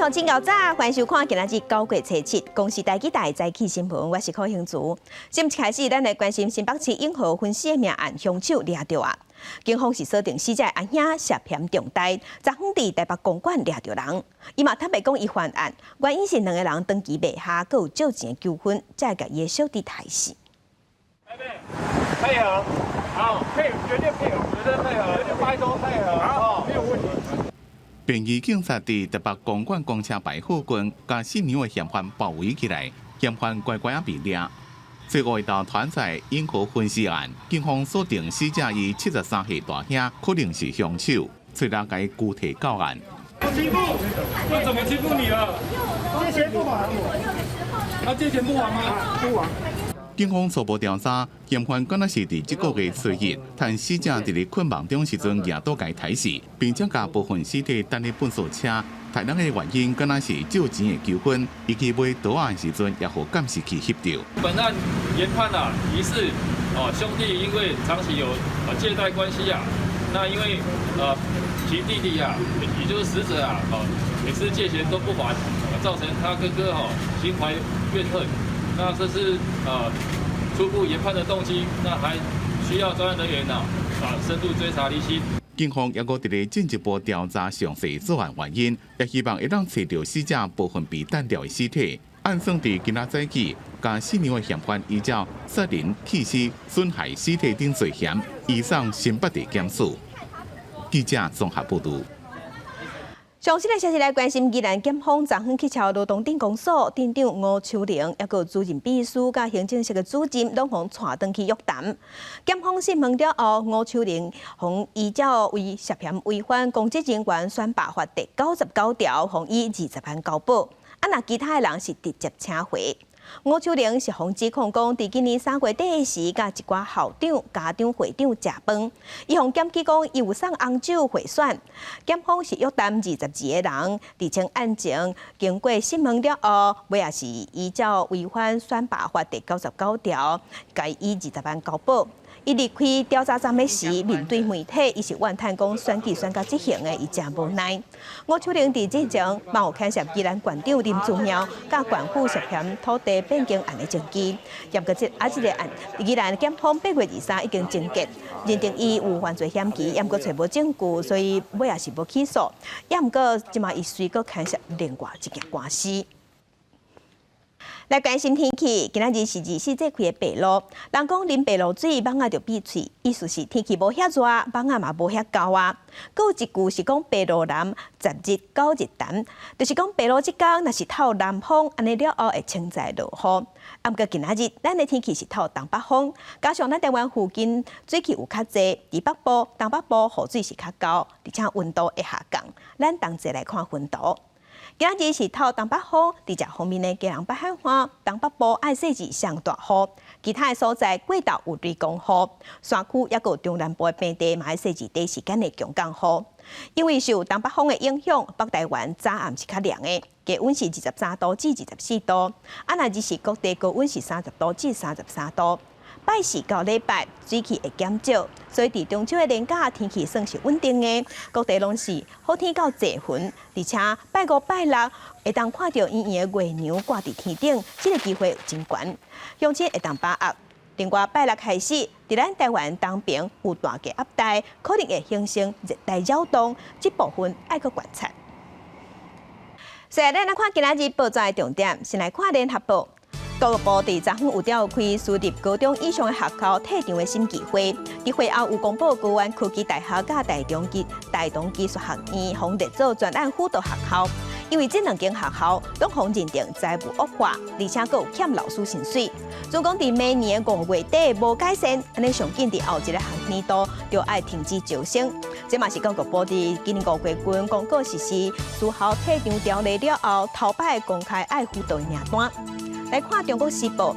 鄉親𠢕早，歡迎收看今仔日9月初7公視台語台早起新聞，我是柯興祖。先一開始，咱來關心新北市永和分屍的命案，兇手掠著啊！警方是鎖定死者阿兄涉嫌重大，昨昏佇台北公館掠著人。伊嘛坦白講，伊犯案原因是兩个人長期袂合，閣有借錢的糾紛，才會共伊的小弟刣死。配合，好，配合，絕對配合，絕對配合，拜託配合，好，沒有問題。便衣警察佇台北公館公車牌附近，共死娘的嫌犯包圍起來，嫌犯乖乖仔被掠。最後一道團在永和分屍案，警方鎖定死者伊73歲大兄，可能是兇手，催人共伊拘提到案。欺負？我怎麼欺負你了？借錢不還。他借錢不還嗎？不還。警方初步調查，嫌犯敢若是佇這個月初一，趁死者佇咧睏夢中時陣，舉刀共伊刣死，並且共部分屍體擲佇糞掃車。刣人的原因，敢若是借錢的糾紛，伊去買刀仔的時陣，也予監視器翕著。本案研判啊，疑似哦兄弟因為長期有借貸關係啊，那因為其弟弟啊，也就是死者啊，哦每次借錢都不還，造成他哥哥哦心懷怨恨。那這是初步研判的動機，那還需要專案人員呢深度追查釐清。警方猶閣佇咧進一步調查詳細作案原因，也希望會當揣著死者部分被擲掉的屍體。按算佇今仔早起，共死娘的嫌犯依照殺人、棄屍、損害屍體等罪嫌，移送新北地檢署。記者綜合報導。上新的消息來關心，宜蘭檢方昨昏去抄羅東鎮公所，鎮長吳秋玲，抑閣主任秘書佮行政室的主任，攏予帶轉去約談。檢方訊問了後，吳秋玲予依照違涉嫌違反公職人員選罷法第99條，予以20萬交保。啊，若其他的人是直接請回。吳秋玲是予指控講，佇今年3月底的時，佮一寡校長、家長會長食飯，伊予檢舉講，伊有送紅酒賄選。檢方是約談22個人，釐清案情，經過訊問了後，尾仔是依照違反選罷法第九十九條，共以二十萬交保。伊離開調查站的時，面對媒體，伊是怨嘆講選舉選到這形的，伊誠無奈。吳秋玲佇之前嘛有牽涉宜蘭縣長林姿妙，佮縣府涉嫌土地變更案的證據。毋過這個案，宜蘭檢方8月23已經終結，認定伊有犯罪嫌疑，毋過揣無證據，所以尾仔是無起訴。毋過這馬伊隨閣牽涉另外一件官司。來關心天氣，今仔日是二十四節氣的白露。人講啉白露水，蠓仔就閉喙，意思是天氣無遐熱，蠓仔嘛無遐厚啊。閣有一句是講白露南，10日9日澹，就是講白露這工若是透南風，按呢了後會清在落雨。啊，毋過今仔日咱的天氣是透東北風，加上咱台灣附近水汽有較濟，佇北部、東北部雨水是較厚，而且溫度會下降。咱同齊來看雲圖。今仔日是透東北風，佇這方面的基隆北海岸、東北部愛細緻上大雨，其他的所在過晝有雷公雨，山區抑閣有中南部的平地嘛愛細緻短時間的強降雨。因為受東北風的影響，北台灣早暗是較涼的，低溫是23度至24度，啊若日時各地高溫是30度至33度。拜四到禮拜水汽會減少，所以佇中秋的連假天氣算是穩定的，各地攏是好天到濟雲，而且拜五拜六會當看著圓圓的月娘掛佇天頂，這個機會真懸，鄉親會當把握。另外拜六開始，佇咱台灣東邊有大低壓帶，可能會形成熱帶擾動，這部分愛閣觀察。所以咱來看今仔日報紙的重點，先來看聯合報。教育部佇昨昏有召開私立高中以上的學校退場的審議會，佇會後有公布高苑科技大學佮大同技術學院予列做專案輔導學校，因為這兩間學校攏予認定財務惡化，而且閣有欠老師薪水。如果佇明年5月底無改善，按呢上緊佇後一個學年度就愛停止招生。這嘛是教育部佇今年5月份公告實施私校退場條例了後，頭擺公開愛輔導的名單。來看《中國時報》，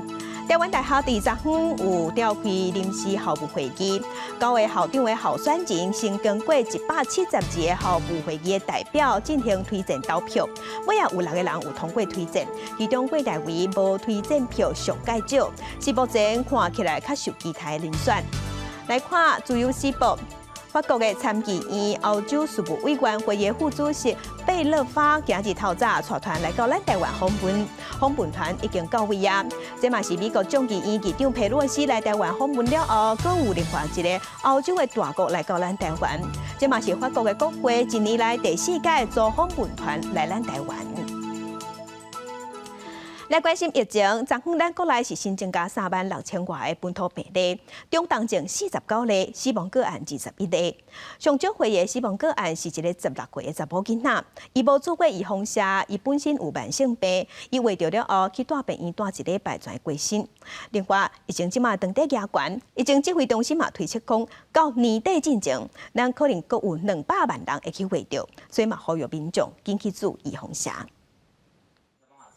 台灣大學佇昨昏有召開臨時校務會議，九个校長的候選人先經過172個校務會議的代表進行推薦投票，尾仔有六個人有通過推薦，其中郭台維無推薦票上蓋少，是目前看起來較受期待的人選。來看《自由時報》。法國的參議院歐洲事務委員會的副主席貝勒法今日透早帶團來到咱台灣訪問，訪問團已經到位啊。這嘛是美國眾議院議長佩洛西來台灣訪問了後，閣有另外一個歐洲的大國來到咱台灣。這嘛是法國的國會一年來第四屆組訪問團來咱台灣。來關心疫情，昨昏咱國內是新增加3萬6千外个本土病例，中重症49例，死亡個案21例。上少歲的死亡個案是一个16歲的查某囡仔，伊無注過預防射，伊本身有慢性病，伊患著了後去蹛病院蹛一禮拜才過身。另外，疫情這馬當地加懸，疫情指揮中心嘛推測講，到年底進前，咱可能閣有200萬人會去患著，所以嘛呼籲民眾緊去注預防射。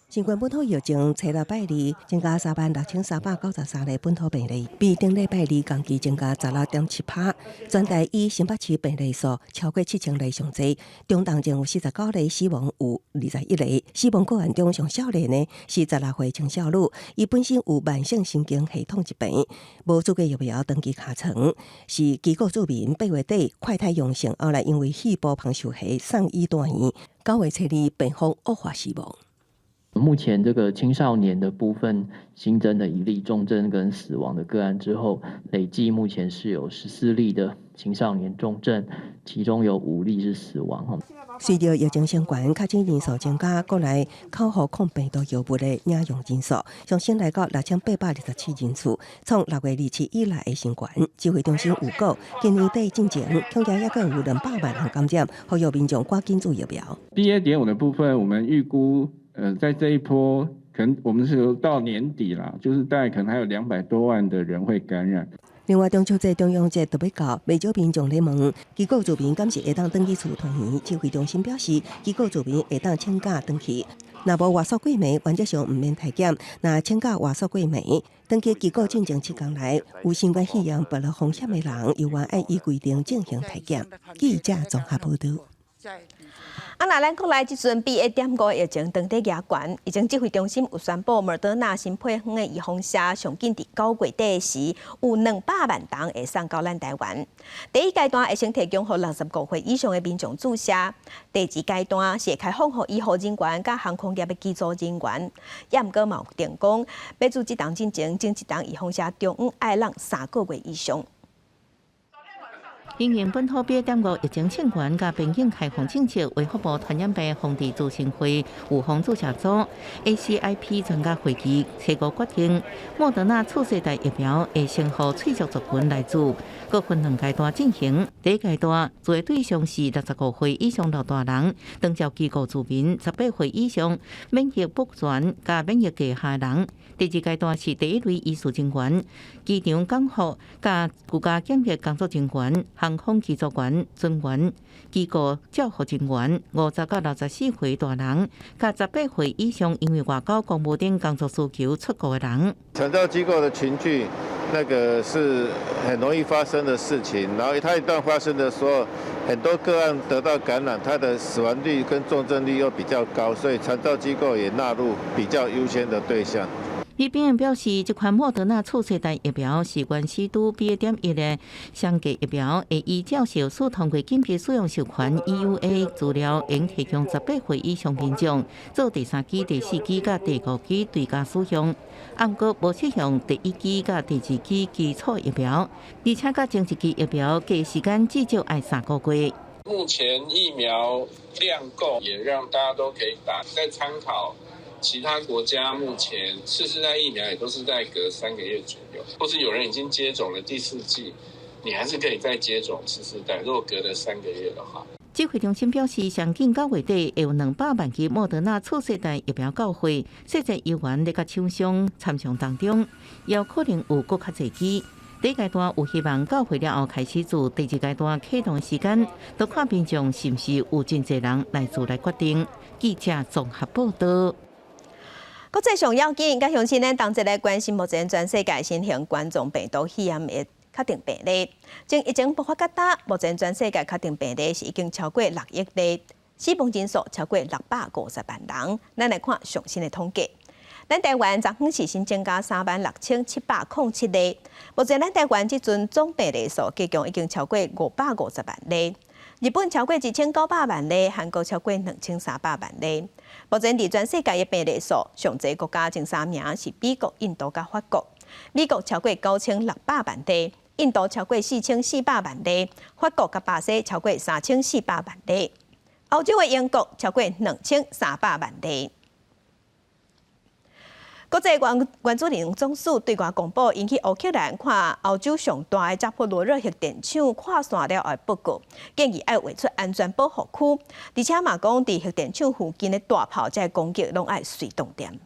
新冠本土疫情，初六拜二增加36,393例本土病例，比頂禮拜二同期增加16.7%。全台以新北市病例數超過7000例上濟，中重症有49例，死亡有21個。死亡個案中上少年的是16歲青少女，伊本身有慢性神經系統疾病，無注過疫苗，長期跤床，是機構住民8月底快篩陽性，後來因為肺部芳受血送醫住院，9月初二病況惡化死亡。目前這個青少年的部分新增的一例重症跟死亡的個案之後，累計目前是有14例的青少年重症，其中有5例是死亡。隨著疫情升懸，確診人數增加，國內口服抗病毒藥物的應用人數上升來到6827人次，創6月27以來的新懸。指揮中心預告，今年底進前，恐驚猶閣有200萬人感染，呼籲民眾趕緊注疫苗。 BA.5的部分，我們預估，在這一波，可能我們是到年底啦，就是大概可能還有200多萬的人會感染。另外，中秋節、重陽節都欲到，袂少民眾咧問，機構住民敢是會當轉去厝團圓？指揮中心表示，機構住民會當請假轉去，若無外宿過暝，原則上毋免體檢。若請假外宿過暝，轉去機構進前7工內有新冠肺炎暴露風險的人，猶原愛依規定進行體檢。記者綜合報道。啊，若咱國內這陣 BA.5疫情當地加懸，疫情指揮中心有宣布，莫德納新配方的預防射上緊佇9月底時，有200萬劑會送到咱台灣。第一階段會先提供予65歲以上的民眾注射，第二階段是會開放予醫護人員佮航空業的機組人員。也毋過嘛有定講，欲注這筒進前，整一筒預防射中央愛櫳3個月以上。因應本土 BA.5疫情升懸，佮邊境開放政策，衛福部傳染病防治諮詢會預防注射組 ACIP 專家會議初步決定，莫德納次世代疫苗會先予脆弱族群來注，閣分兩階段進行。第一階段注的對象是65歲以上老大人、長照機構住民、18歲以上免疫不全佮免疫低下人。第二階段是第一類醫事人員、機場港服佮居家檢疫工作人員、航空機組員、船員、機構照護人員、50到64歲大人，佮18歲以上因為外交、公務等工作需求出國的人。長照機構的群聚，那個是很容易發生的事情。然後它一旦發生的時候，很多個案得到感染，它的死亡率跟重症率又比較高，所以長照機構也納入比較優先的對象。李炳仁表示，這款莫德納次世代疫苗是原始拄 BA.1的雙價疫苗，會依照世衛通過緊急使用授權 EUA 資料，應提供18歲以上民眾做第三劑、第四劑佮第五劑追加使用。毋過無適用第一劑佮第二劑基礎疫苗，而且佮前一劑疫苗隔時間至少愛3個月。目前疫苗量夠，也讓大家都可以打，再參考。其他國家目前次世代疫苗也都是在隔3個月左右，或是有人已經接種了第四劑，你還是可以再接種次世代。如果隔了三個月的話，指揮中心表示，上緊9月底會有200萬劑莫德納次世代疫苗到貨，細節猶原咧佮廠商參詳當中，也有可能有閣較濟劑。第一階段有希望到貨了後開始注，第二階段啟動時間，都看民眾是毋是有真濟人來注來決定。記者綜合報道。國際上要緊，佮鄉親呢，同齊來關心目前全世界新型冠狀病毒肺炎的確定病例。從疫情爆發到今，目前全世界確定病例是已經超過6億例，死亡人數超過650萬人。咱來看上新的統計，咱台灣昨昏是新增加36,707例，目前咱台灣這陣總病例數加總已經超過550萬例。日本超過1900萬例，韓國超過2300萬例。目前佇全世界的病例數，上濟國家前三名是美國、印度佮法國。美國超過9600萬例，印度超過4400萬例，法國佮巴西超過3400萬例。歐洲的英國超過2300萬例。國際原子能總署對外公布，𪜶去烏克蘭看歐洲上大的扎波羅熱核電廠跨線了後的報告，建議愛畫出安全保護區，而且嘛講，佇核電廠附近的大炮這攻擊攏愛隨動點。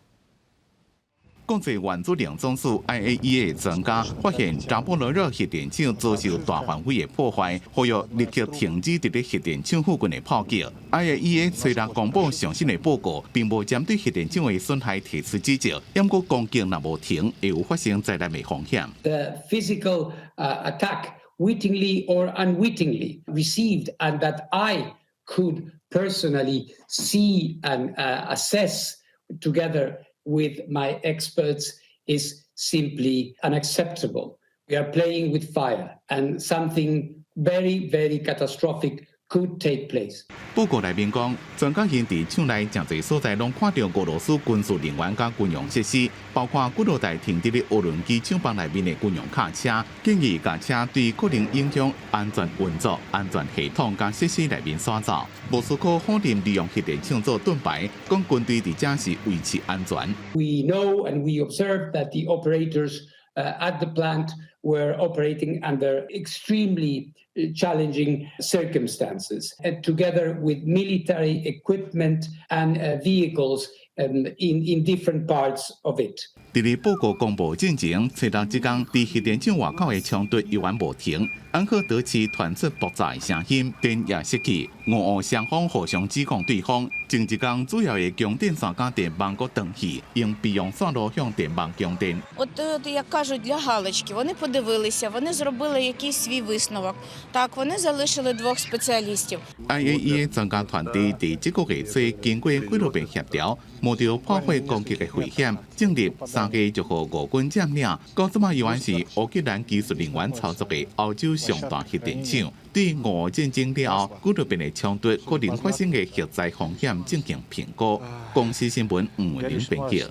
國際原子能總署 IAEA 專家發現扎波羅熱核電廠遭受大範圍的破壞，呼籲立刻停止佇咧核電廠附近的炮擊。IAEA 雖然公布上新的報告，並無針對核電廠的損害提出指責，毋過攻擊若無停，會有發生災難的風險。 The physical attack, wittingly or unwittingly, received and that I could personally see and assess together with my experts is simply unacceptable. We are playing with fire and something very, very catastrophic could take place. 報告內面講，專家𪜶佇廠內誠濟所在攏看著俄羅斯軍事人員佮軍用設施，包括幾落台停佇咧渦輪機廠房內面的軍用卡車，建議共車對可能影響安全運作、安全系統佮設施內面徙走。莫斯科否認利用核電廠做盾牌，講軍隊佇遮是維持安全。 We know and we observe that the operators at the plant were operating under extremely challenging circumstances, together with military equipment and vehicles in different parts of it. 佇咧報告公布進前，初六這工佇核電廠外口的衝突猶原無停，安赫德市傳出爆炸的聲音，電也熄去，俄烏雙方互相指控對方。前一工主要的供電線佮電網閣斷去，用備用線路向電網供電。 От, як кажуть, для галочки, вони подивилися, вони зробили якийсь свій висновок. Так, вони залишили двох спеціалістів. IAEA 專家團隊佇這個月初經過幾落遍協調，冒著破壞攻擊的危險，進入3月就予俄軍佔領。到這擺猶原是烏克蘭技術人員操作的歐洲上大核電廠，對俄烏戰爭了後，幾落遍的衝突可能發生的核災風險進行評估。公視新聞吳文玲編輯。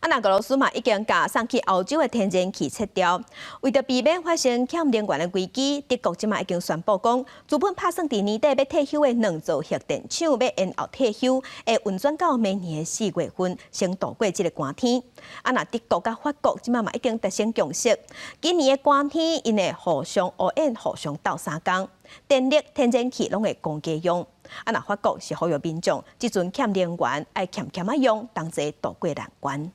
啊，那俄羅斯嘛已經共送去歐洲的天然氣切斷，為著避免發生欠能源的危機，德國這馬已經宣布講，資本拍算佇年底欲退休的兩座核電廠欲延後退休，會運轉到明年的4月份，先度過這個寒天。啊，若德國佮法國這馬嘛已經達成共識，今年的寒天𪜶會互相烏煙，互相鬥相共，電力、天然氣攏會公家用。啊，若法國是呼籲民眾，這陣欠能源愛儉儉仔用，同齊渡過難關。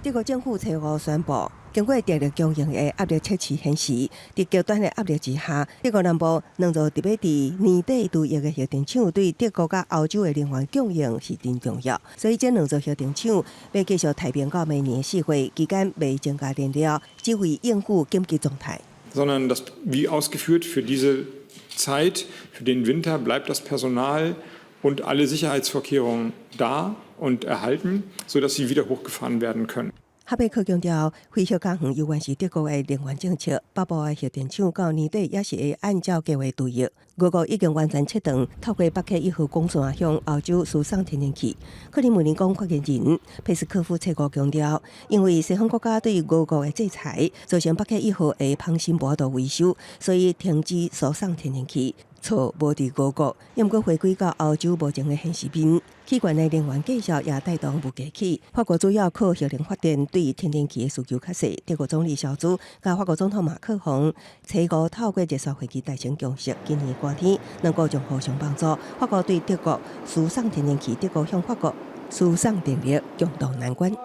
德國政府初五宣布，經過電力供應的壓力測試顯示，佇極端的壓力之下，德國南部兩座特別佇年底除役的核電廠對德國佮歐洲的能源供應是真重要。所以，這兩座核電廠欲繼續待命到明年4月期間，袂增加電量，只為應付緊急狀態。 Sondern das, wie ausgeführt, für diese Zeit, für den Winter bleibt das Personal und alle Sicherheitsvorkehrungen da und erhalten, sodass sie wieder hochgefahren werden können. 哈貝克強調，非核家園猶原是德國的能源政策，北部的核電廠到年底也是會按照計劃除役。俄國已經完全切斷透過北溪一號管線向歐洲輸送天然氣。克里姆林宮發言人佩斯科夫初五強調，因為西方國家對俄國的制裁，造成北溪一號的泵芯無法度維修，所以停止輸送天然氣。錯無佇俄國，毋過回歸到歐洲目前的現實面。氣懸的能源價數也帶動物價起。法國主要靠核能發電，對天然氣的需求較細。德國總理蕭茲佮法國總統馬克宏初五透過熱線會議達成共識，今年寒天兩國將互相幫助。法國對德國輸送天然氣，德國向法國輸送電力，共渡難關。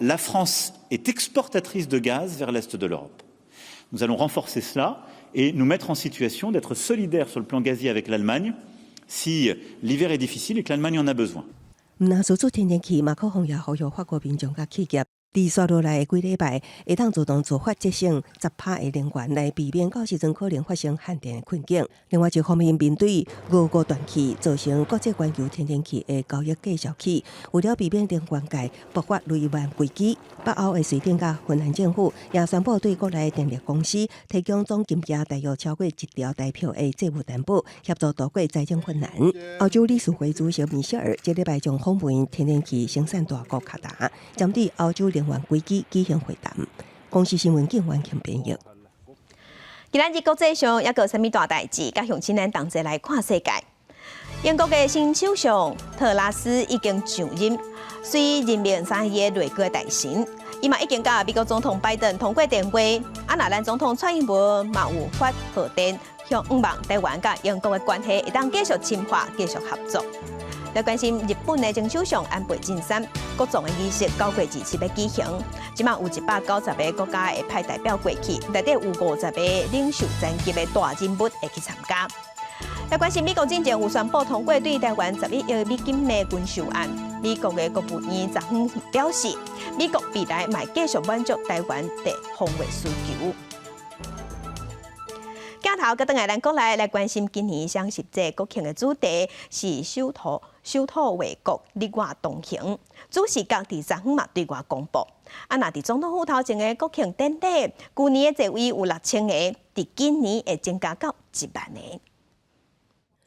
La France est exportatrice de gaz vers l'est de l'Europe. Nous allons renforcer cela et nous mettre en situation d'être solidaires sur le plan gazier avec l'Allemagne si l'hiver est difficile et que l'Allemagne en a besoin. 毋但輸出天然氣，馬克宏也呼籲法國民眾佮企業。佇紲落來的幾禮拜，會當自動自發節省10%的能源，來避免到時陣可能發生限電的困境。另外一方面，面對俄國斷氣造成國際原油天然氣的交易價上起，為了避免能源界爆發雷曼危機，北歐的瑞典佮芬蘭政府也宣布對國內電力公司提供總金額大約超過1兆台票的債務擔保，協助渡過財政困難。歐洲理事會主席米歇爾這禮拜將訪問天然氣生產大國卡達，針對歐洲能源危機舉行會談。公視新聞景婉慶編譯。今仔日國際上猶閣有啥物大代誌？佮鄉親咱同齊來看世界。英國的新首相特拉斯已經上任，隨任命三個內閣大臣，伊嘛已經佮美國總統拜登通過電話。啊，若咱總統蔡英文嘛有發賀電，向望台灣佮英國的關係會當繼續深化、繼續合作。來關心日本的前首相安倍晉三國葬的儀式九月27欲舉行，這馬有190個國家會派代表過去，內底有50個領袖層級的大人物會去參加。來關心美國進前有宣布通過對台灣11億美金的軍售案，美國的國務院昨昏表示，美國未來嘛會繼續滿足台灣的防衛需求。鏡頭閣轉來咱國內來關心今年雙十節國慶的主題是守土守土衛國，你我同行。主視覺佇昨昏嘛對外公布。啊，若佇總統府頭前的國慶典禮，舊年的座位有6000個，佇今年會增加到1萬個。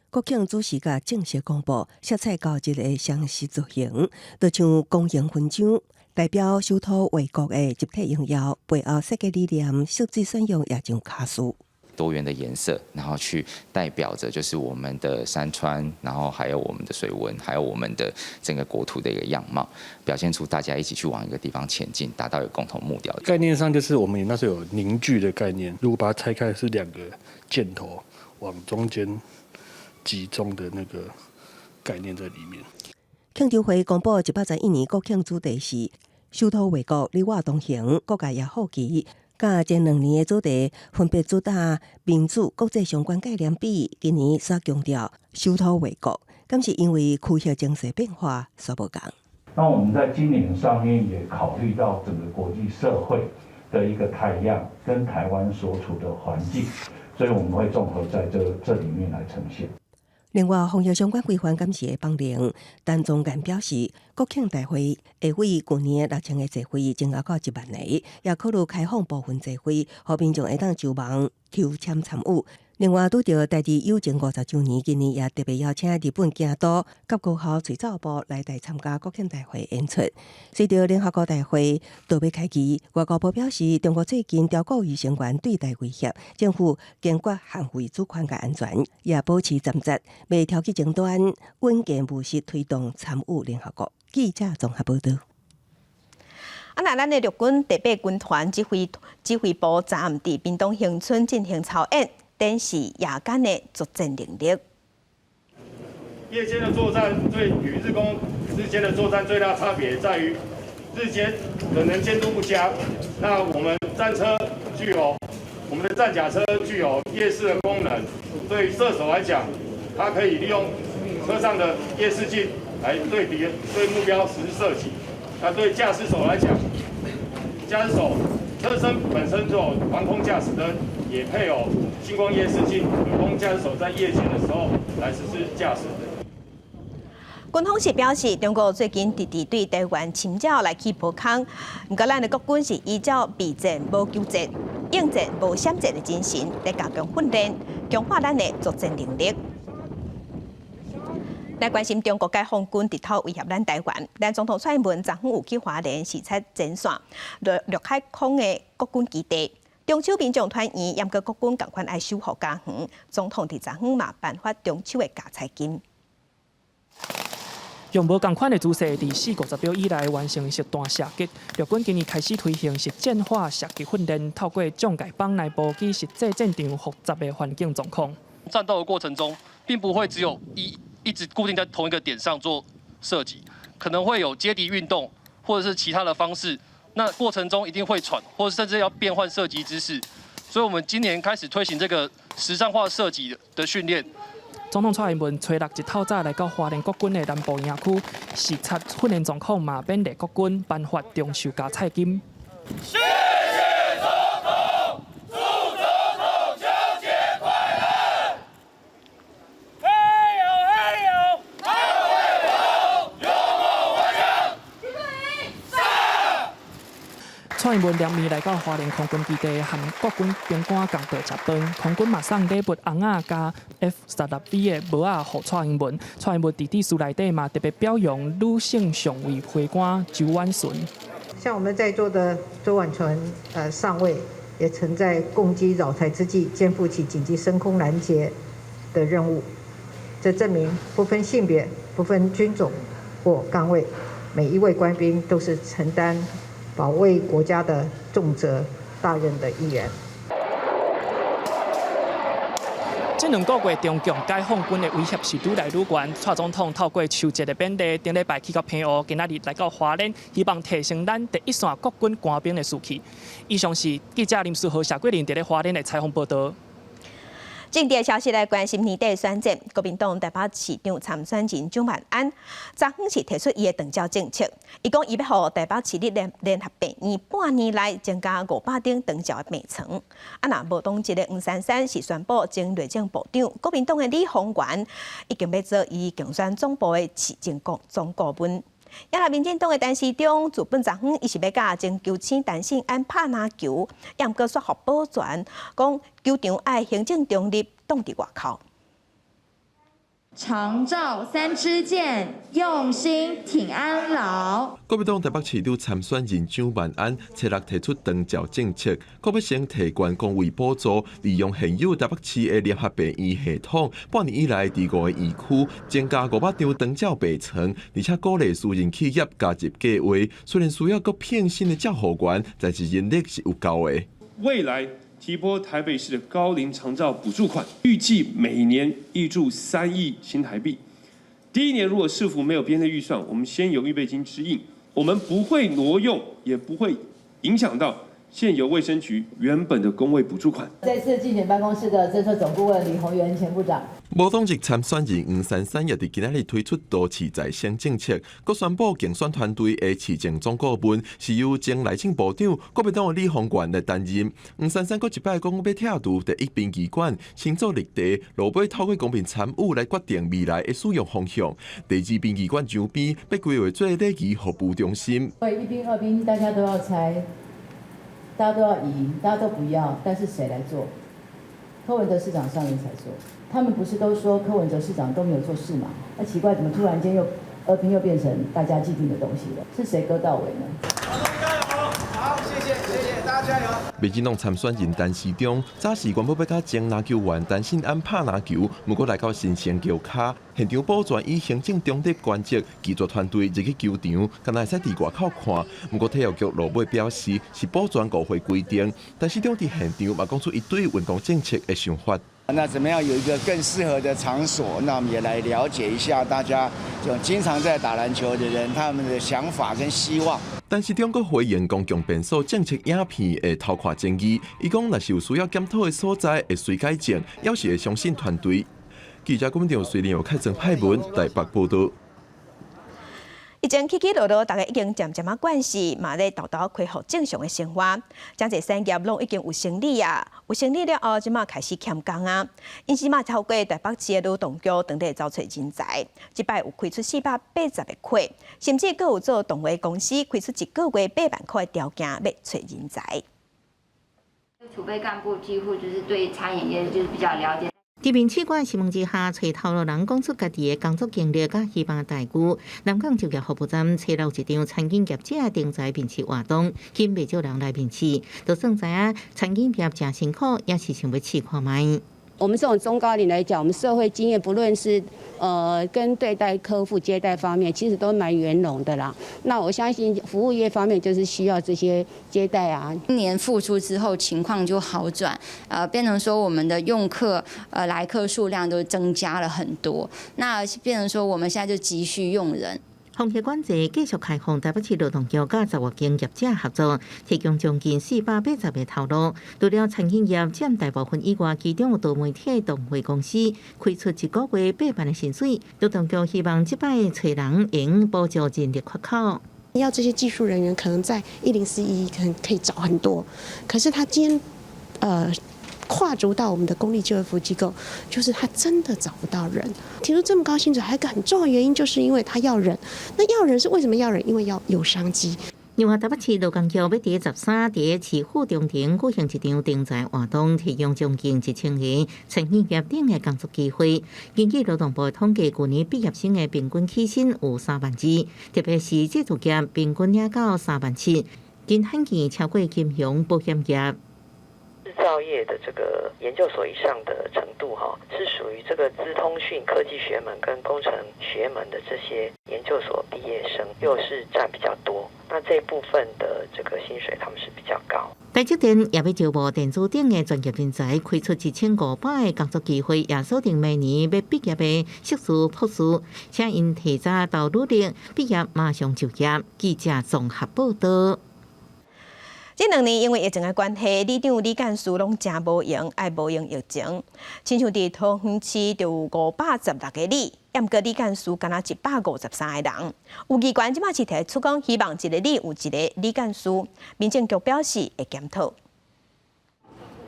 國慶主視覺正式公布，色彩交織的雙十造型，就像光榮勳章，代表守土衛國的集體榮耀，背後設計理念，設計選用也像卡數。多元的顏色，然後去代表着就是我們的山川，然後還有我們的水文，還有我們的整個國土的一個樣貌，表現出大家一起去往一個地方前進，達到一個共同目標。概念上就是我們那時候有凝聚的概念，如果把它拆開是兩個箭頭往中間集中的那個概念在裡面。慶祝會公布111年國慶主題是守土衛國，你我同行，各界也好奇。佮前兩年的主題分別主打民主、國際相關概念比，今年煞強調守土衛國，敢是因為區域情勢變化所無仝。那我們在今年上面也考慮到整個國際社會的一個態樣跟台灣所處的環境，所以我們會綜合在這裡面來呈現。另外，防疫相關規範敢是會放靈，陳宗彥表示，國慶大會會為舊年6000個座位增加到1萬個，也考慮開放部分座位，予民眾會當上網抽籤參與。另外，拄著台日友情50週年，今年也特別邀請日本京都佮高校吹奏部來台參加國慶大會演出。隨著聯合國大會就欲開期，外交部表示，中國最近刁故意聲援對台威脅，政府堅決捍衛主權佮安全，也保持站立，袂挑起爭端，穩健務實推動參與聯合國。記者綜合報道。啊，若咱的陸軍第八軍團指揮部昨暗佇屏東恆春進行操演，展示夜間的作戰能力。夜間的作戰對與日空之間的作戰最大差別在於，日間的能見度不佳，那我們戰車具有我們的戰甲車具有夜視的功能，對射手來講，它可以利用車上的夜視鏡來對敵對目標實施射擊。那對駕駛手來講，駕駛手車身本身就有防空駕駛燈，也配有近光夜視鏡，可供駕駛手在夜間的時候來實施駕駛。軍方是表示，中國最近直直對台灣侵擾來起波空，毋過咱的國軍是依照備戰無求戰、應戰無閃戰的精神來加強訓練，強化咱的作戰能力。來關心中國解放軍直頭威脅咱台灣，咱總統蔡英文昨昏有去花蓮視察前線陸海空的國軍基地，中秋民眾團圓，嚴格國軍仝款愛守護家園。總統佇昨昏嘛頒發中秋的加菜金。用無仝款的姿勢，佇4五十秒以內完成實彈射擊。陸軍今年開始推行實戰化射擊訓練，透過將蓋板來模擬實際戰場複雜的環境狀況。戰鬥的過程中，並不會只有一直固定在同一個點上做射擊，可能會有接敵運動，或者是其他的方式。那過程中一定會喘，或者甚至要變換射擊姿勢。所以，我們今年開始推行這個實戰化射擊的訓練。總統蔡英文初六一透早來到花蓮國軍的南部營區視察訓練狀況，嘛勉勵國軍頒發長壽加菜金。謝謝總統，祝總統秋節快樂！嘿呦嘿呦，捍衛國土，勇猛頑強，上！蔡英文兩暝來到花蓮空軍基地，和國軍兵官仝頓食飯。空軍嘛送禮物尪仔佮 F-16V 的帽仔予蔡英文。蔡英文佇致辭內底嘛特別表揚女性上尉飛官周婉純。像我們在座的周婉純上尉，也曾在共機擾台之際，肩負起緊急升空攔截的任務。這證明不分性別、不分軍種或崗位，每一位官兵都是承擔保衛國家的重責大任的一員。這兩個月中共解放軍的威脅是愈來愈懸。蔡總統透過秋節的勉勵，頂禮拜去到澎湖，今仔日來到花蓮，希望提升咱第一線國軍官兵的士氣。以上是記者林書豪、謝桂玲佇咧花蓮的採訪報導。政治消息來關心年底選戰，國民黨台北市長參選人蔣萬安，昨昏是提出伊的長照政策。伊講伊欲予台北市立聯合病院半年內增加500張長照的病床。啊，若無黨籍的黃珊珊是宣布前內政部長，國民黨的李鴻源已經欲做伊競選總部的市政總顧問。也若民進黨的陳時中自本昨昏，伊是欲佮前球星陳信安拍籃球，也毋過說服保全，講球場愛行政中立，擋佇外口。長照三支箭，用心挺安老。國民黨台北市長參選人蔣萬安，初六提出長照政策，閣欲先提懸公衛補助，利用現有台北市的聯合病院系統，半年以來佇五個院區增加500張長照病床，而且鼓勵私人企業加入計劃。雖然需要閣聘新的照護員，但是人力是有夠的。未來提撥台北市的高齡長照補助款，預計每年挹注3億新台幣。第一年如果市府沒有編列預算，我們先由預備金支應，我們不會挪用，也不會影響到現有衛生局原本的公衛補助款。再次競選辦公室的政策總顧問李鴻源前部長。無黨籍參選人黃珊珊也佇今仔日推出都市再生政策，閣宣布競選團隊的市政總顧問是由前內政部長國民黨的李鴻源來擔任。黃珊珊閣一擺講欲拆除第一殯儀館，先做綠地，落尾透過公民參與來決定未來的使用方向。第二殯儀館周邊欲規劃做禮儀服務中心。對，一殯二殯大家都要拆，大家都要移，大家都不要，但是誰來做？柯文哲市長上任才做。他們不是都說柯文哲市長都沒有做事嗎？那奇怪，怎麼突然間又二殯又變成大家既定的東西了？是誰割到尾呢？加油！好，謝謝，謝謝大家加油。民進黨參選人陳時中早時原本欲佮前籃球員陳信安拍籃球，毋過來到新生橋跤，現場保全以行政中立原則，拒絕團隊入去球場，干焦會使佇外口看。毋過體育局落尾表示是保全誤會規定，陳時中佇現場嘛講出伊對運動政策的想法。那怎麼樣有一個更適合的場所？那我們也來了解一下大家就經常在打籃球的人，他們的想法跟希望。陳時中閣回應公共便所政策影片的偷看爭議，伊講若是有需要檢討的所在，會隨改正，猶是會相信團隊。記者郭文雖然有開曾派文台北報道。疫情起起落落，大家已經漸漸仔慣勢，嘛咧沓沓恢復正常的生活。誠濟產業攏已經有生理啊，有生理了後，這馬開始欠工啊。𪜶這馬透過台北市的勞動局，當地招揣人才，這擺有開出480個缺，甚至閣有做動畫公司開出一個月8萬箍的條件，欲揣人才。儲備幹部幾乎就是對餐飲業就是比較了解。佇面試官詢問之下，揣頭路人講出家己的工作經歷佮希望待遇。南港就業服務站初六一場餐飲業者的徵才面試活動，吸引袂少人來面試，就算知影餐飲業誠辛苦，也是想欲試看覓。我們這種中高齡來講，我們社會經驗，不論是跟對待客戶接待方面，其實都蠻圓融的啦。那我相信服務業方面就是需要這些接待啊。今年復甦之後，情況就好轉，變成說我們的用客來客數量都增加了很多。那變成說我們現在就急需用人。防疫管制繼續開放，台北市勞動局佮十外間業者合作，提供將近480個頭路。除了餐飲業佔大部分以外，其中有多媒體動畫公司開出一個月8萬的薪水。勞動局希望這擺揣人會補助人力缺口。要這些技術人員，可能在104可能可以找很多，可是他今天，跨足到我們的公立就業服務機構，就是他真的找不到人。提出這麼高薪水，還有一個很重要原因，就是因為他要人。那要人是為什麼要人？因為要有商機。另外，台北市勞工局欲佇13佇市府中庭舉行一場徵才活動，提供將近1000個餐飲業等的工作機會。根據勞動部統計，舊年畢業生的平均起薪有3萬2，特別是製造業平均領到3萬7，真罕見超過金融保險業。製造業的這個研究所以上的程度，哈，是屬於這個資通訊科技學門跟工程學門的這些研究所畢業生，又是佔比較多。那這部分的這個薪水，他們是比較高。台積電也欲招募電子等的專業人才，開出1500個工作機會，也鎖定明年欲畢業的碩士、博士，請𪜶提早投履歷，畢業馬上就業。記者綜合報道。這兩年因為疫情的關係，里長、里幹事攏誠無閒，愛無閒疫情。親像佇桃園市就有516個里，毋過里幹事干焦153個人。有議員這馬是提出講，希望一個里有一個里幹事。民政局表示會檢討。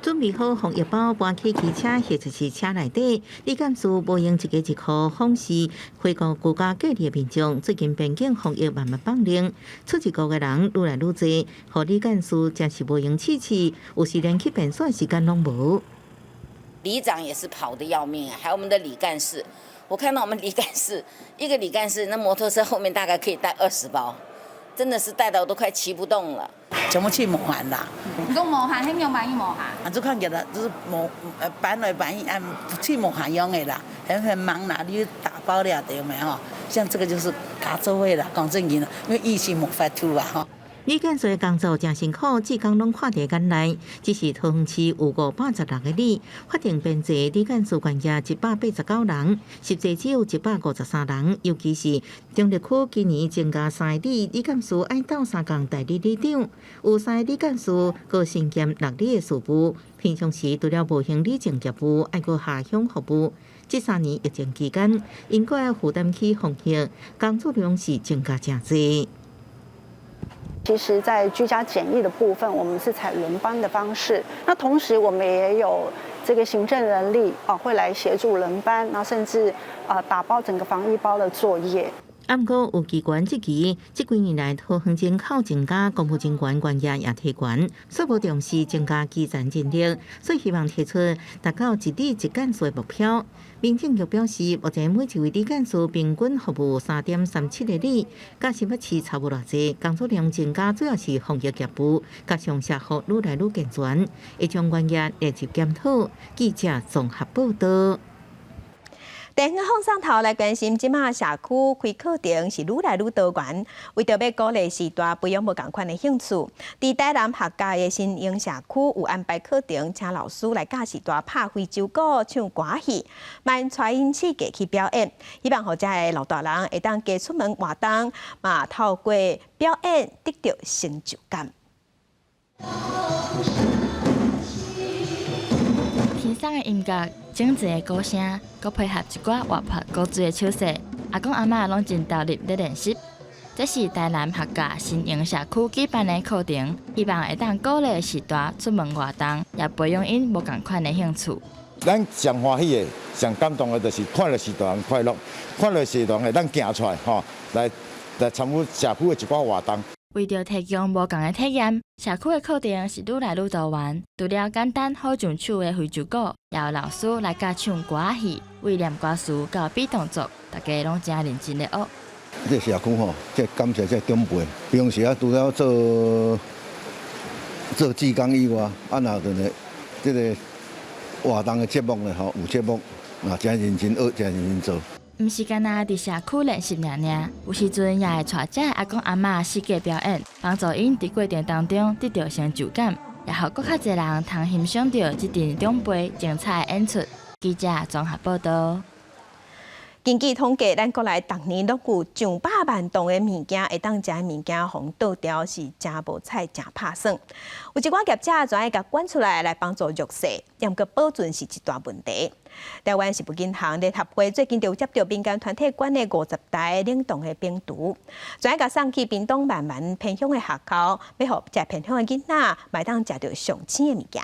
準備好防疫包，搬起機車或者是車內底，里幹事無閒一家一戶訪視，回顧居家隔離的民眾。最近邊境防疫慢慢放寬，出入國的人愈來愈濟，予里幹事真是無閒試試，有時連去便所的時間攏無。里長也是跑得要命啊，還有我們的里幹事，我看到我們里幹事一個里幹事，那摩托車後面大概可以帶20包，真的是帶到都快騎不動了。全部去無閒啦。你講無閒，彼樣萬伊無閒。啊，這看起來就是無搬來搬去，按去無閒用的啦，很忙啦，你打包了對沒吼？像這個就是加做伙啦，講正經啦，因為疫情無法度啊吼。里幹事的工作誠辛苦，志工攏看佇眼內。只是桃園市有516個里，法定編制里幹事員額189人，實際只有153人。尤其是中壢區今年增加三個里，里幹事愛鬥相共代理里長，有三個里幹事閣身兼六里的事務。平常時除了無閒里政業務，愛閣下鄉服務。這3年疫情期間，𪜶閣愛負擔起防疫，工作量是增加誠濟。其實，在居家檢疫的部分，我們是採輪班的方式。那同時，我們也有這個行政人力啊，會來協助輪班，那甚至啊打包整個防疫包的作業。毋過有機關質疑，這幾年來桃園人口增加，公務人員員額也提懸，煞無重視增加基層人力，所以希望提出達到一里一幹事的目標。民政局表示，目前每一位里幹事平均服務3.37個里，佮新北市差無偌濟，工作量增加主要是防疫業務，加上社福愈來愈健全，會將員額列入檢討。記者綜合報道。電視放送頭來關心，這馬社區開課程是愈來愈多元，為著欲鼓勵序大培養無仝款的興趣，佇台南客家的新營社區有安排課程，請老師來教序大拍非洲鼓、唱歌仔戲，嘛帶𪜶四界去表演，希望予遮的老大人會當加出門活動，嘛透過表演得著成就感。輕鬆的音樂，整齊的鼓聲，閣配合一寡活潑古錐的手勢，阿公阿嬤攏真投入咧練習。這是台南客家新營社區舉辦的課程，希望會當鼓勵序大出門活動，也培養𪜶無仝款的興趣。咱上歡喜的、上感動的，就是看著序大人快樂，看著序大人會當行出來，吼，來參與社區的一寡活動。為著提供無仝的體驗，社區的課程是愈來愈多元。除了簡單好上手的非洲鼓，也有老師來教唱歌仔戲，為念歌詞到比動作，大家攏誠認真咧學。這個社區吼，這感謝這長輩，平時啊，除了做做志工以外，啊，若就是這個活動的節目呢，吼，有節目，啊，誠認真學，誠認真做。毋是干焦佇社區練習爾爾，有時陣也會帶遮的阿公阿嬤四界表演，幫助𪜶佇過程當中得著成就感，也予閣較濟人通欣賞著這陣長輩精彩的演出。記者綜合報道。根據統計，咱國內逐年攏有上百萬噸的物件會當食的物件，予倒掉是誠無彩、誠拍算。有一寡業者專愛共捐出來來幫助弱勢，毋過保存是一大問題。台灣食物銀行聯合會最近就接到民間團體捐的50台冷凍的冰櫥，專愛共送去屏東萬巒偏鄉的學校，欲予遮偏鄉的囡仔會當食著上鮮的物件。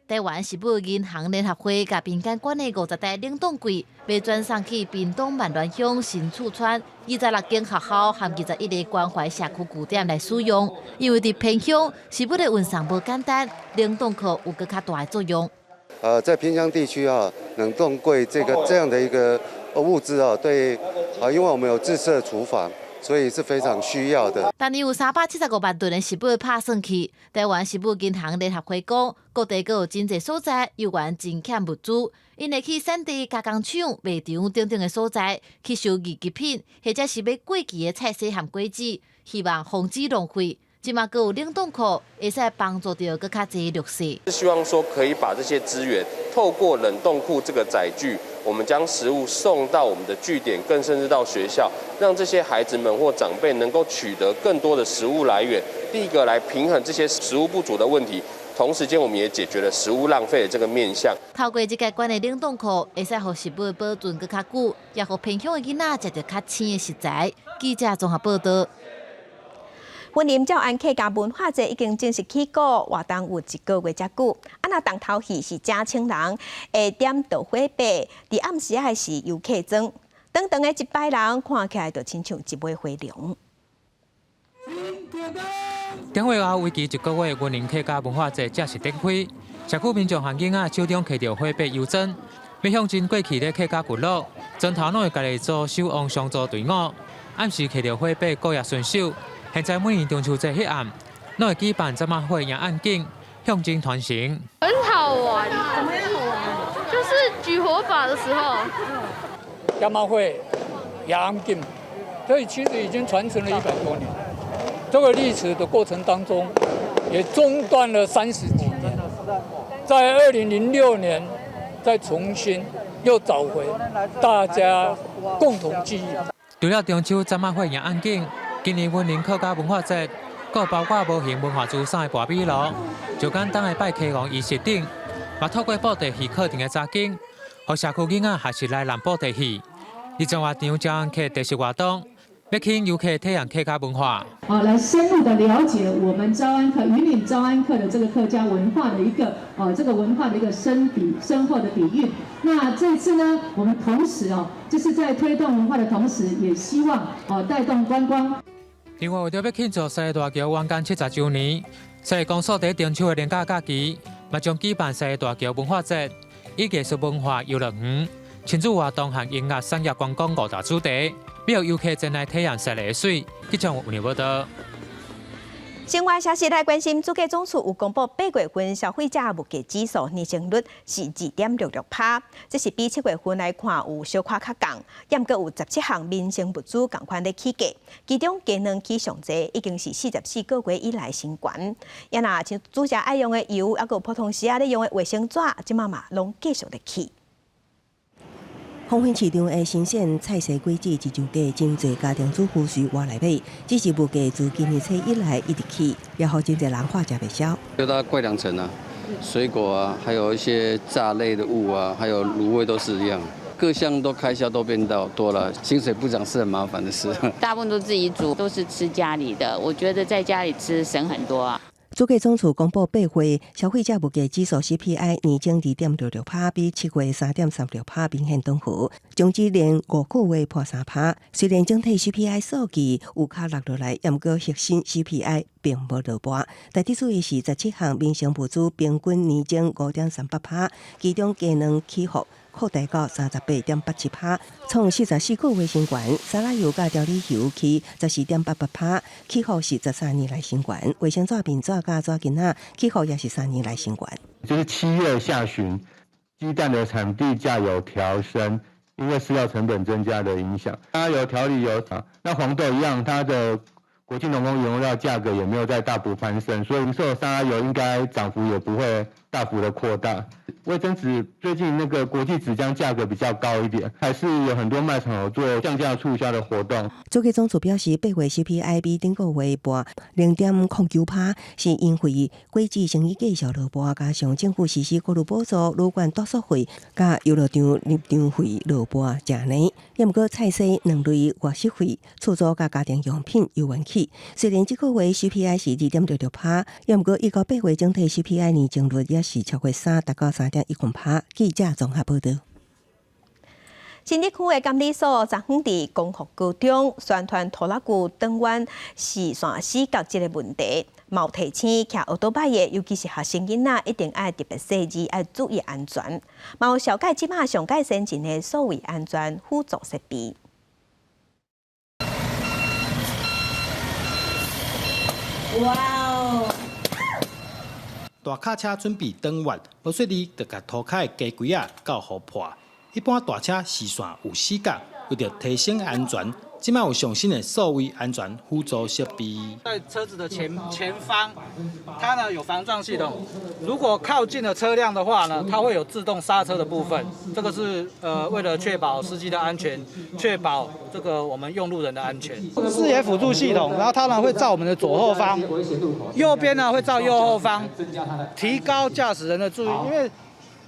台灣食物銀行聯合會共民間捐的50台冷凍櫃，欲轉送去屏東萬巒鄉新厝村26間學校和21個關懷社區據點來使用。因為佇偏鄉，食物的運送無簡單，冷凍庫有閣較大的作用。在偏鄉地區啊，冷凍櫃這個這樣的一個物資啊，對啊，因為我們有自設廚房。所以是非常需要的。逐年有375萬噸的食物拍算去，台灣食物銀行聯合會講，各地閣有真濟所在，猶原真欠物資，𪜶會去產地加工廠、賣場等等的所在去收二級品，或者是欲過期的菜蔬和果子，希望防止浪費。這馬閣有冷凍庫，會使幫助著閣較濟弱勢。希望說可以把這些資源透過冷凍庫這個載具，我們將食物送到我們的據點，更甚至到學校，讓這些孩子們或長輩能夠取得更多的食物來源。第一個來平衡這些食物不足的問題，同時間我們也解決了食物浪費的這個面向。透過這個捐的冷凍庫，會使予食物保存閣較久，也予偏鄉的囡仔食著較鮮的食材。記者綜合報道。雲林詔安客家文化節已經正式起鼓，活動有一個月遮久。啊，若重頭戲是正清人會點著火把，佇暗時仔時遊客莊，長長的一排人看起來就親像一尾火龍。頂月後，為期一個月，雲林客家文化節正式展開。社區民眾和囡仔手中提著火把遊莊，欲向前過去的客家聚落，莊頭攏會家己組守望相助隊伍，暗時提著火把過夜巡守。現在每年中秋節彼暗，攏會舉辦鑽仔火迎暗景，象徵傳承。很好玩，怎麼樣好玩？就是舉火把的時候。鑽仔火迎暗景，所以其實已經傳承了100多年。這個歷史的過程當中，也中斷了30幾年，在2006年再重新又找回大家共同記憶。除了中秋鑽仔火迎暗景，今年雲林客家文化節，閣包括無形文化資產的跋米爐，就簡單的拜溪王儀式頂，嘛透過布袋戲課程的查經，予社區囡仔學習來南布袋戲。二十外場詔安客特色活動，欲吸引遊客體驗客家文化。好，來深入的了解我們詔安客雲嶺詔安客的這個客家文化的一個，這個文化的一個深底深厚的底蘊。那這次呢，我們同時哦，就是在推動文化的同時，也希望哦帶動觀光。另外，為著欲慶祝雪梨大橋完工70週年，雪梨公所佇中秋的連假假期，嘛將舉辦雪梨大橋文化節，以藝術文化遊樂園、親子活動和音樂產業觀光五大主題，欲予遊客前來體驗雪梨的媠。記者有報道。新聞消息來關心，主計總處有公布8月份消費者物價指數年增率是2.66%，這是比7月份來看有小可較降，毋過有17項民生物資仝款咧起價，其中雞卵起上濟，已經是44個月以來新懸。啊若像煮食愛用的油，抑閣有普通時仔咧用的衛生紙，這馬嘛攏繼續咧起。豐興市場的新鮮菜蔬果子市場價，真濟家庭主婦隨活來買，只是物價自今年初以來一直起，也予真濟人喝食袂消。就大概貴兩成啊，水果啊，還有一些炸類的物啊，還有滷味都是一樣，各項都開銷都變到多了，薪水不漲是很麻煩的事。大部分都自己煮，都是吃家裡的，我覺得在家裡吃省很多啊。主計總處公布8月消費者物價指數 CPI 年增2.66%，比7月3.36%明顯轉好，終止連5個月破3%。雖然整體 CPI 數據有較落落來，毋過核心 CPI 並無落跋。特別注意是17項民生物資平均年增5.38%，其中雞卵起伏擴大到38.87%，創44個月新懸。沙拉油佮調理油起14.88%，起伏是13年來新懸。衛生紙、面紙佮紙巾仔起伏也是3年來新懸。就是7月下旬，雞蛋的產地價有調升，因為飼料成本增加的影響。它有調理油，那黃豆一樣，它的國際農工原物料價格也沒有再大幅攀升，所以零售沙拉油應該漲幅也不會大幅的擴大。衛生紙最近那個國際紙漿價格比較高一點，還是有很多賣場有做降價促銷的活動。主計總處表示，8月 CPI 比頂個月跋0.09%，是因為果子生意繼續落跋，加上政府實施過路補助、旅館住宿費、佮遊樂場入場費落跋誠濟。也毋過菜蔬兩類外食費、厝租佮家庭用品猶原起。雖然這個月 CPI 是2.66%，也毋過一到8月整體 CPI 年增率也是超過3，達到3.10%。記者綜合報道。新竹區的監理所昨昏佇光復高中宣傳拖拉機轉彎視線死角這个問題，嘛有提醒騎歐多擺的，尤其是學生囡仔，一定愛特別細緻，愛注意安全。嘛有紹介這馬上蓋先進的數位安全輔助設備。哇哦！大卡車準備轉彎，無細膩就共塗跤的雞胿仔較予破。一般大車視線有死角，為著提升安全，這馬有上新的數位安全輔助設備。在車子的前方，它呢有防撞系統，如果靠近了車輛的話呢，它會有自動剎車的部分。這個是為了確保司機的安全，確保這個我們用路人的安全。視野輔助系統，然後它呢會照我們的左後方，右邊呢會照右後方，提高駕駛人的注意，因為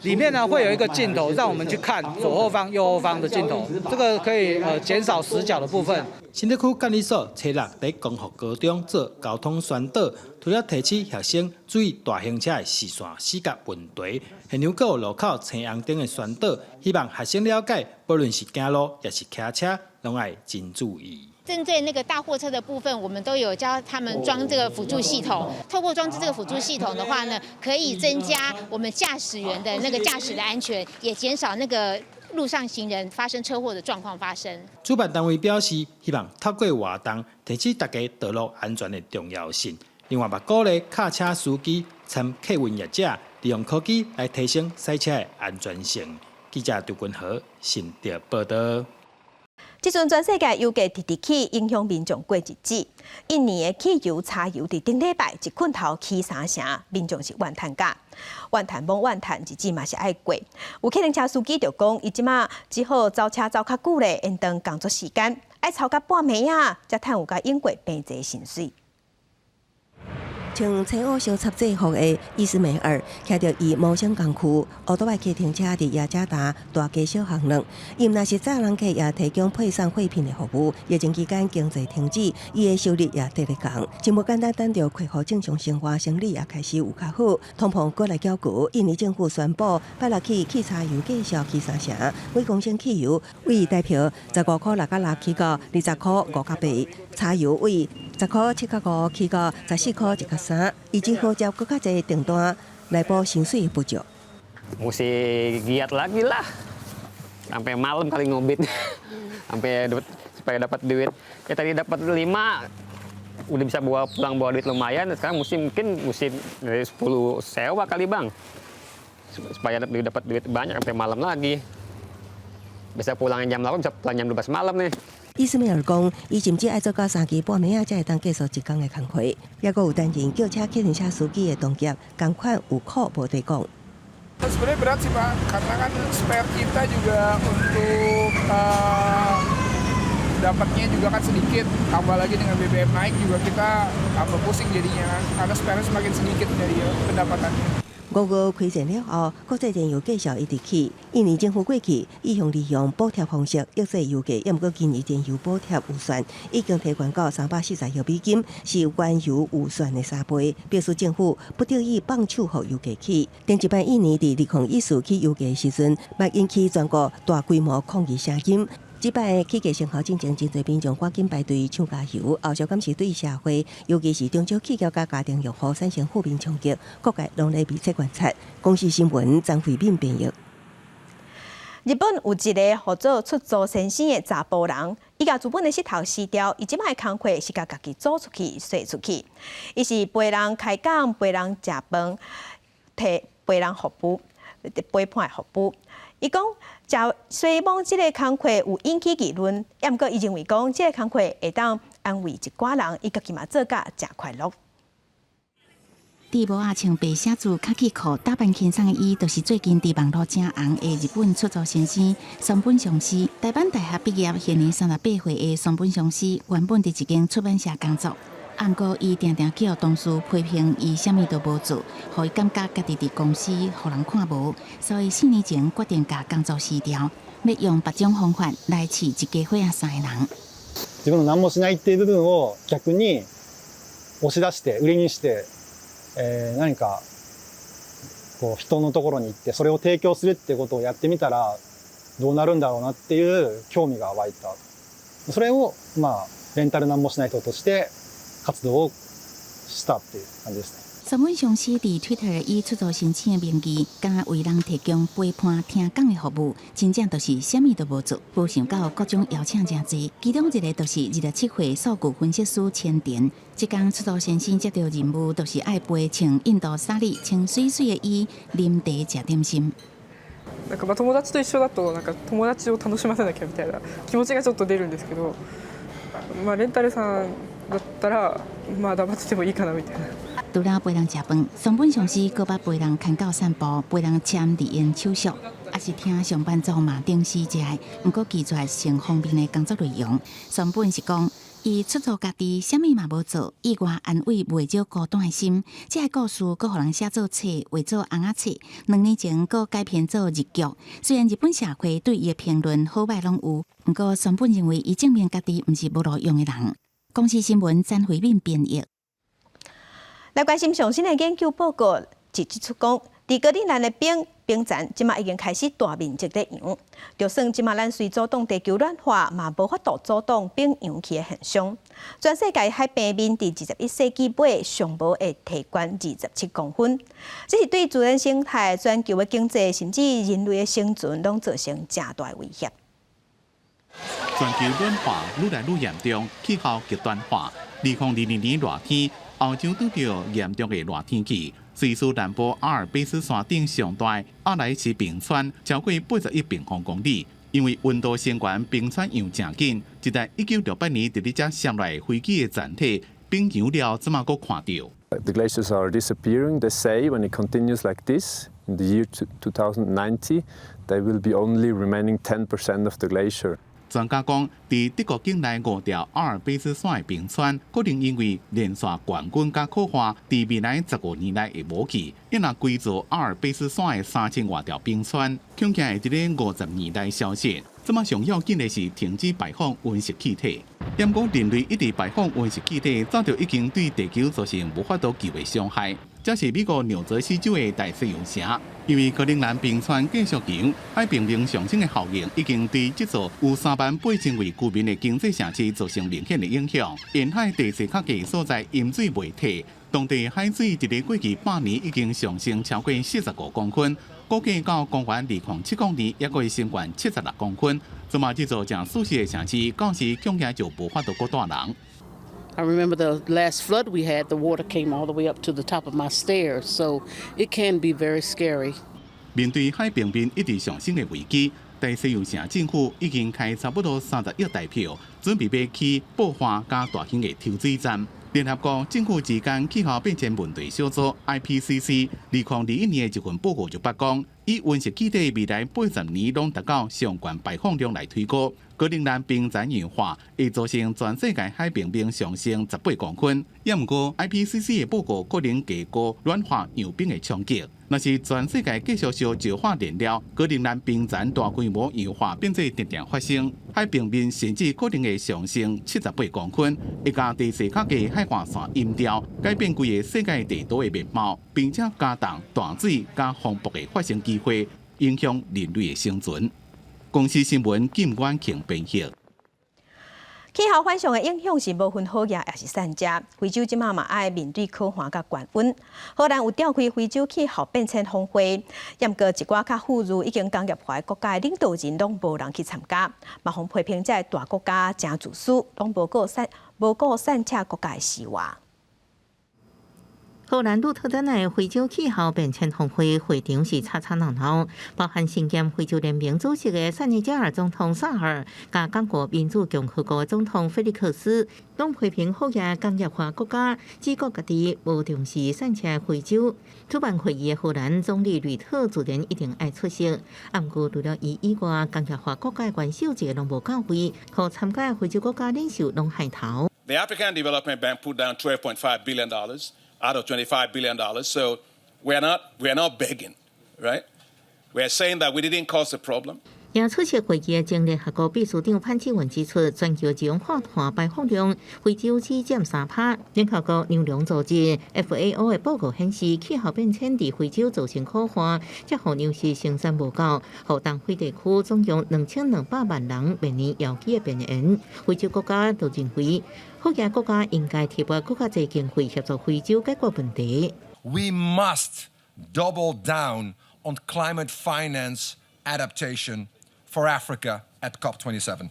裡面呢會有一個鏡頭，讓我們去看左後方、右後方的鏡頭，這個可以減少死角的部分。新竹區監理所初六佇光復高中做交通宣導，除了提醒學生注意大型車的視線死角問題，現場閣有路口青紅燈的宣導，希望學生了解，不論是行路抑是騎車，攏愛真注意。針對那個大貨車的部分，我們都有教他們裝這個輔助系統。透過裝置這個輔助系統的話呢，可以增加我們駕駛員的那個駕駛的安全，也減少那個路上行人發生車禍的狀況發生。主辦單位表示，希望透過活動提醒大家道路安全的重要性。另外，嘛鼓勵卡車司機參客運業者，利用科技來提升賽車的安全性。記者張君豪新竹報道。這陣全世界油價直直起，影響民眾過日子。印尼的汽油、柴油佇頂禮拜一棍頭起三成，民眾是怨嘆甲，怨嘆罔怨嘆，日子嘛是愛過。有客運車司機就講，伊這馬只好走車走較久咧，延長工作時間，愛操到半暝仔，才趁有較應過平濟薪水。穿青烏相插制服的伊斯梅爾，騎著伊摩星工具，歐多擺計程車佇雅加達大街小巷轉。伊毋但是載人客，也提供配送貨品的服務。疫情期間經濟停止，伊的收入也跌咧降。真無簡單，等著恢復正常生活，生理也開始有較好。通膨閣來較高，印尼政府宣布，拜六起汽柴油繼續起三成，每公升汽油為台幣15.66塊起到20.58塊，柴油為10.75塊起到14.13塊。伊只好接閣較濟訂單來補薪水不足。 Mesti giat lagi lah, sampai malam kali ngobit, sampai supaya dapat duit. Ya tadi dapat 5, udah bisa bawa pulang bawa duit lumayan. Sekarang mesti mungkin mesti dari 10 sewa kali bang, supaya dapat duit banyak sampai malam lagi. Bisa pulang jam 8, bisa pulang jam 12 malam nih. 伊斯梅爾講，伊甚至愛做到三更半暝仔，才會當結束一工的工課。抑閣有擔任轎車、客運車司機的同業，仝款有苦無地講。 Sebenarnya berat sih Pak, karena kan spare kita juga untuk dapatnya juga kan sedikit, tambah lagi dengan BBM naik juga kita tambah pusing jadinya kan, karena spare semakin sedikit dari pendapatannya. 5月開戰了後，國際燃油繼續一直起。印尼政府過去一向利用補貼方式抑制油價，抑毋過今年燃油補貼預算已經提懸到340億美金，是原油預算的三倍，表示政府不得已放手予油價起。頂一擺印尼佇2014起油價時陣，嘛引起全國大規模抗議聲音。這擺起價生效進前，真濟民眾趕緊排隊搶加油，後續敢是對社會，尤其是中小企業佮家庭用戶產生負面衝擊，各界攏咧密切觀察。公視新聞張慧敏編譯。日本有一个號做出租先生的查埔人，伊共自本的膝頭辞掉，伊這擺的工課是共家己做出去、踅出去。伊是陪人開講、陪人食飯、提陪人服務、陪伴服務。伊講，食洗罔這个工課有引起議論，抑毋過伊認為講，這个工課會當安慰一寡人，伊家己嘛做甲誠快樂。佇帽仔穿白寫字卡其褲，打扮輕鬆的伊，就是最近佇網路誠紅的日本出租先生松本尚司。大阪大學畢業，現年38歲的松本尚司，原本佇一間出版社工作。毋過伊定定予同事批評伊啥物都無做，予伊感覺家己佇公司予人看無，所以4年前決定共工作辭掉，欲用別種方法來試一家伙仔三个人。自分の何もしないっていう部分を逆に押し出して売りにして、何かこう人のところに行ってそれを提供するっていうことをやってみたらどうなるんだろうなっていう興味が湧いた。それをまあレンタル何もしない人として活動をしたっていう感じですね。松本尚司佇 Twitter 以出租先生的名義，敢若為人提供陪伴聽講的服務，真正就是啥物都無做。無想到各種邀請誠濟，其中一個就是27歲數據分析師千田。這工出租先生接著任務，就是愛陪穿印度紗麗、穿媠媠的伊啉茶食點心。なんかまあ友達と一緒だとなんか友達を楽しませなきゃみたいな気持ちがちょっと出るんですけど、まあレンタルさんだったらまあ黙っててもいいかなみたいな。除了陪人食飯，松本尚司閣捌陪人牽狗散步，陪人簽離婚手續，抑是聽上班族罵頂死這个，毋過拒絕性方面的工作內容。松本是講，伊出租家己，啥物嘛無做，意外安慰袂少孤單的心。這个故事閣予人寫做冊，畫做尪仔冊。2年前閣改編做日劇。雖然日本社會對伊的評論好䆀攏有，毋過松本認為伊證明家己毋是無路用的人。公視新聞詹慧敏編譯。來關心上新的研究報告，指出講，佇格陵蘭的冰冰層，這馬已經開始大面積咧溶。就算這馬咱隨阻擋地球暖化，嘛無法度阻擋冰溶去的現象。全世界海平面佇21世紀尾上無會提懸27公分，這是對自然生態、全球的經濟，甚至人類的生存，攏造成誠大的威脅。全球暖化愈來愈嚴重，氣候極端化。2022年熱天，歐洲拄著嚴重的熱天氣。瑞士南部阿爾卑斯山頂上大阿萊奇冰川超過81平方公里，因為溫度升懸，冰川溶誠緊。這台1968年佇咧遮摔落飛機的殘體，冰融了，這馬閣看著。 The glaciers are disappearing. They say when it continues like this, in the year 2090, there will be only remaining 10% of the glacier. 專家講，佇德國境內五條阿爾卑斯山的冰川，可能因為連續懸滾佮洘化，佇未來15年內會無去。伊若規座阿爾卑斯山的3000外條冰川，恐驚會佇咧50年內消失。這馬上要緊的是停止排放溫室氣體。毋過人類一直排放溫室氣體，早就已經對地球造成無法度救的傷害。這是美國紐澤西州的大西洋城，因為格陵蘭冰川繼續融，海平面上升的效應已經對這座有3萬8千位居民的經濟城市造成明顯的影響。沿海地勢較低所在淹水袂退，當地海水佇咧過去百年已經上升超過45公分，估計到公元2070年，猶閣會升懸76公分。這馬這座誠舒適的城市，到時恐驚就無法度閣蹛人。 I remember the last flood we had, the water came all the way up to the top of my stairs, so it can be very scary. 面對海平面一直上升的危機，大西洋城政府已經開差不多30億台票，準備欲起爆破佮大型的抽水站。聯合國政府之間氣候變遷問題小組 IPCC 2021年的一份報告就捌講，以溫室氣體未來80年攏達到上懸排放量來推估，格陵蘭冰層融化會造成全世界海平面上升18公分。也毋過 IPCC 的報告可能低估暖化融冰的衝擊。若是全世界繼續燒石化燃料，格陵蘭冰層大規模融化變做定定發生，海平面甚至可能會上升78公分，會共地勢較低海岸線淹掉，改變規個世界地圖的面貌，並且加重大水佮風暴的發生機會，影響人類的生存。公視新聞金婉慶編譯。氣候反常的影響是無分好額抑是散遮。非洲這馬嘛愛面對洘旱佮懸溫。荷蘭有召開非洲氣候變遷峰會，毋過一寡較富裕已經工業化的國家的領導人攏無人去參加，嘛予批評這个大國家誠自私，攏無顧散無顧散赤國家的死活。荷蘭鹿特丹的非洲氣候變遷峰會會場是吵吵鬧鬧，包含身兼非洲聯盟主席的塞內加爾總統薩爾，佮剛果民主共和國總統菲利克斯，攏批評好額工業化國家只顧家己，無重視散赤非洲。主辦會議的荷蘭總理呂特自然一定愛出席，啊，毋過除了伊以外，工業化國家的元首一个攏無到位，予參加非洲國家領袖攏害頭。 The African Development Bank put down $12.5 billion out of $25 billion. So we are not begging, right? We are saying that we didn't cause the problem. 也出席會議的前聯合國秘書長潘基文指出，全球二氧化碳排放量非洲只佔3%。聯合國糧農組織 FAO 的報告顯示，氣候變遷佇非洲造成苦旱，才予糧食生產無夠，予東非地區總共2200萬人面臨枵飢的邊緣。非洲國家都認為，富裕國家應該提撥閣較濟經費協助非洲解決問題。 We must double down on climate finance adaptation for Africa at COP27.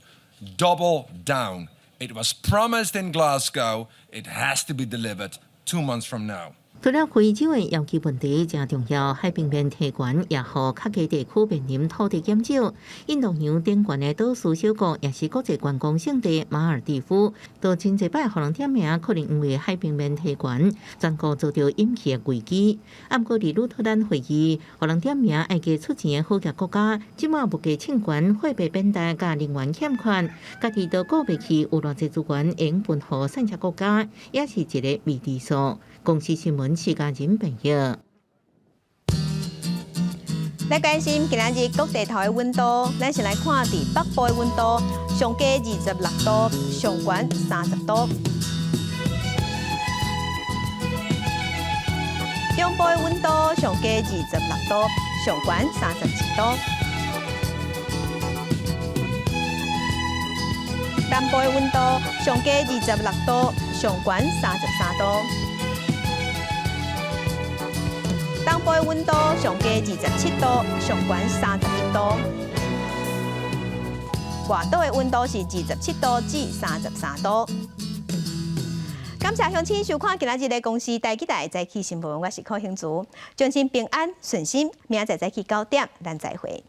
Double down. It was promised in Glasgow. It has to be delivered 2 months from now. 除了非洲的枵飢問題誠重要，海平面提懸也予較低地區面臨土地減少。印度洋頂懸的島嶼小國，也是國際觀光勝地馬爾地夫，都真濟擺予人點名，可能因為海平面提懸，全國遭著淹去的危機。啊，毋過佇鹿特丹會議，予人點名愛加出錢的好額國家，這擺物價衝懸、貨幣貶值佮能源欠缺，家己都顧袂去，有偌濟資源會用分予散赤國家，也是一個未知數。公視新聞徐家仁編譯。來關心今仔日各地頭的溫度，咱先來看佇北部的溫度，上低26度，上懸30度。中部的溫度上低26度，上懸31度。南部的溫度上低26度，上懸33度。東部的溫度上低27度，上懸31度。外島的溫度是27度至33度。感謝鄉親收看今仔日的公視台語台早起新聞，我是柯興竹，祝您平安順心，明仔載早起9點，咱再會。